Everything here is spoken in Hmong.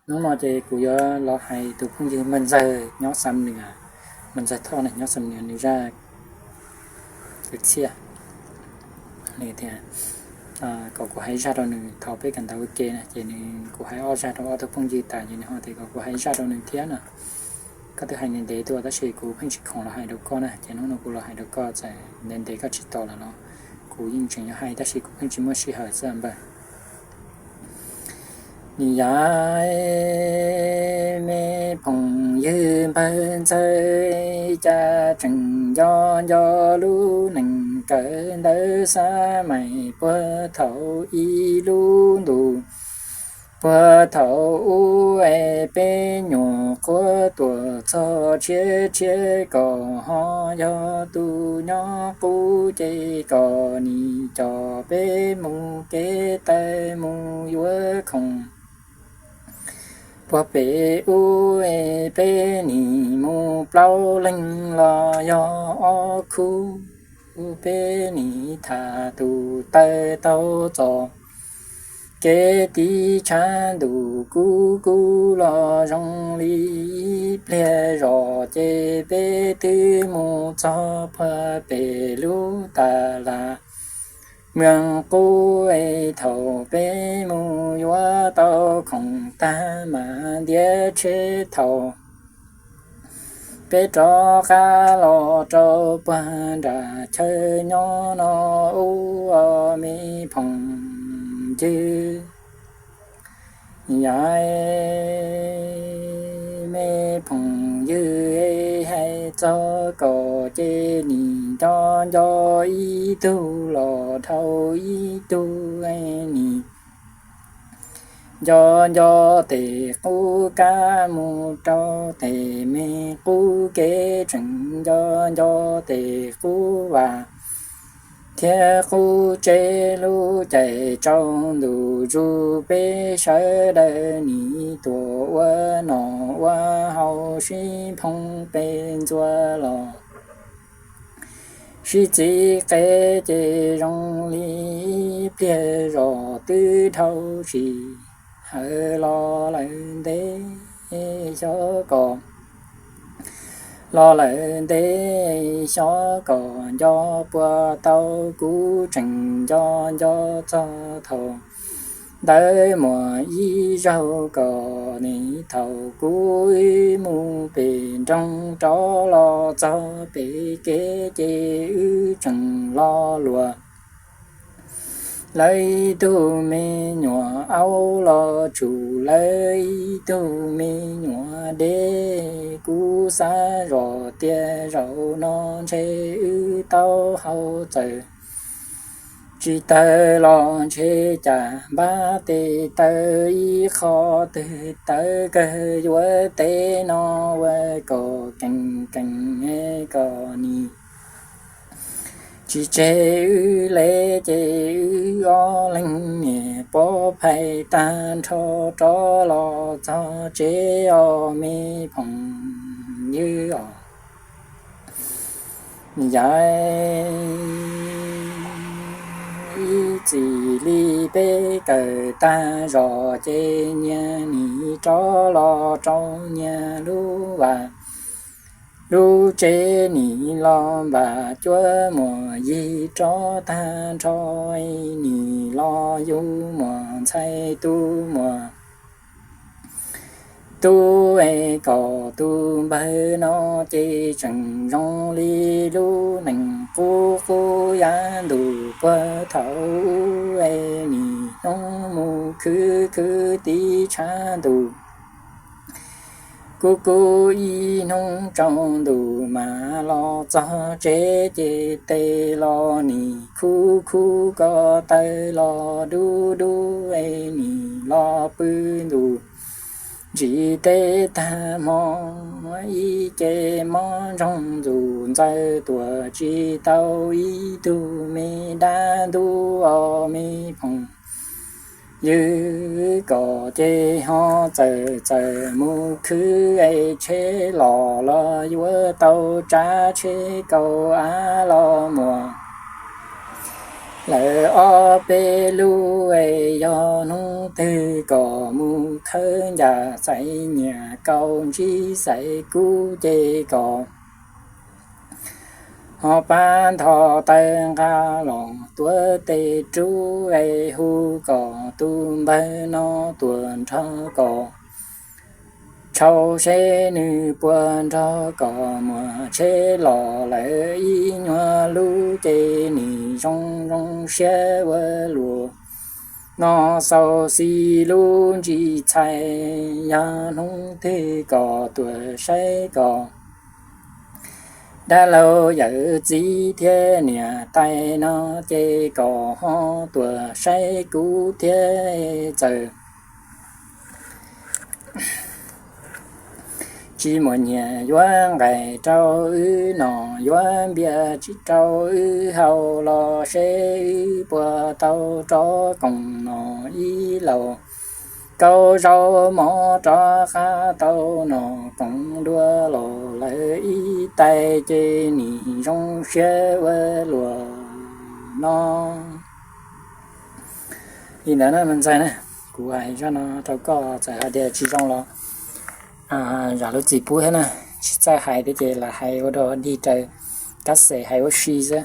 Hnub no ces kuv yuav los hais tus phooj ywg Npawg Ntxawg nyob Xam Nuas, Npawg Ntxawg Thoj na nyob Xam Nuas nws zaj kwv txhiaj. Nws tias kom kuv hais zaj rau nws thaum peb kawm ntawv ua ke na, ces nws, kuv hais ob zaj rau ob tug phooj ywg tas ces nws ho tias kom kuv hais zaj rau nws thiab no. Koj twb hais ntev ntev tuaj tab sis kuv pheej tsis khoom los hais rau koj na, ces hnub no kuv los hais rau koj, txawm ntev ntev koj tsis tau los los kuv yeej tseem yuav hais tab sis kuv pheej tsis muaj sij hawm xwb npawg. Nws yog me phooj ywg Npawg Ntxawg, cas tseem nco nco lub neej kawm ntawv xab mais puag thaum ib lub ntuj. Puag thaum ub es peb nyuam qhuav tuaj txog tshiab tshiab kom ho yog tus nyob qub ces kom nim coj peb mus kev taw mus yuav khoom. Puag pem ub es peb nim mus plaub leeg los yog ob khub, peb nim tham tus taw taug txoj kev tiv tshav ntuj kub kub los zoo li ib pliag zos ces peb twb mus txog puag pem lub tas las moos qub es thaum peb mus yuav tau khoom tag mas ntiav tsheb thaum peb rov qab los rau puag nram chaw nyob no ub os me phooj ywg. Yog me phooj ywg hais txog koj ces nim nco nco ib tug los dhau ib tug, nim nco nco tes qub kab mus rau tes me qub kev, tseem nco nco tes qub vaj thiab qub tsev. Lub caij tsaus ntuj zuj peb sawv daws nim tuaj ua noj ua haus sib nphoo pem ntxuav los sib txiv qe ces zoo li ib pliag zos twb dhau tsis hawv los lawm ntev xyov kom los lawm ntev xyov kom nco puas tau. Kuv tseem nco nco txog thaum ntawd muaj ib zaug kom nim thaum kuv wb mus pem nroog rov los txog pem kev ces wb tseem lo luag lawv ib tug me nyuam aub los tsum lawv ib tug me nyuam deb. Kuv xav zoj tias zaum no ntshe wb taub hau txawm tsis tawg los ntshe cas npab tes taw ib qho twg tawv kawg yuav teb no ua kom kees kees kom nim tsis tseg wb le ces wb ob leeg niam pov phais tag nrho rov los txog tsev os me phooj ywg os. Yog ib txij li peb kawm tag zos ces nyias nim rov los rau nyias lub vaj lub tsev, nim los npam cuab muam yig rov tag nrho, nim los yug muam ntxhais tu muam tub es kom tus npawg no ces tseem zoo li lub neej qub qub yav ntuj puag thaum ub es nim hnub mus khwv khwv tiv tshav ntuj kub kub ib hnub tsaus ntuj mas los txog tsev ces tes los nim khub khub ko taw los dub dub es nim los pw ntuj ntsis teb tag hmo ib ce mob ntsoog ntxuj ntxaws tuaj tsis tau ib tug me dab ntub os me phooj ywg kom ces ho txawm txawm mus khwv es tsheb los los yuav tau tsav tsheb kaus av los muaj Lawv ob peb lub es yog hnub twg kom mus khawb ncas xaiv nyias kau ntsib xaiv kub ces kom ho pab ntho taw nqa los tuav tes rub es hu kom tus npawg no tuaj nrog kom tshau seb nws puas nrog kom muaj tsheb los lawv ib nyuag lub ces nim zoo zoo siab ua luaj no xaus xis lub ntsis txhais yog hnub twg kom tuaj saib kom dab laug yawm txiv thiab niam tais no ces kom ho tuaj saib kuv thiab txawm tsis muaj nyiaj yuav nqaij rau wb noj, yuav npias tsis rau wb haus los seb wb puas tau rov koom noj ib lauj. Kau zaub mov rov qab tau noj koom dua los lawv ib tais ces nim zoo siab ua luaj no. Li ntawd na me ntxhais na, kuv hais zaj no rau koj txawm hais tias tsis zoo los zam lub txim pub thiab na, tsis txawj hais thiab ces lam hais ua dog dig raws kab xes hais ua si xwb.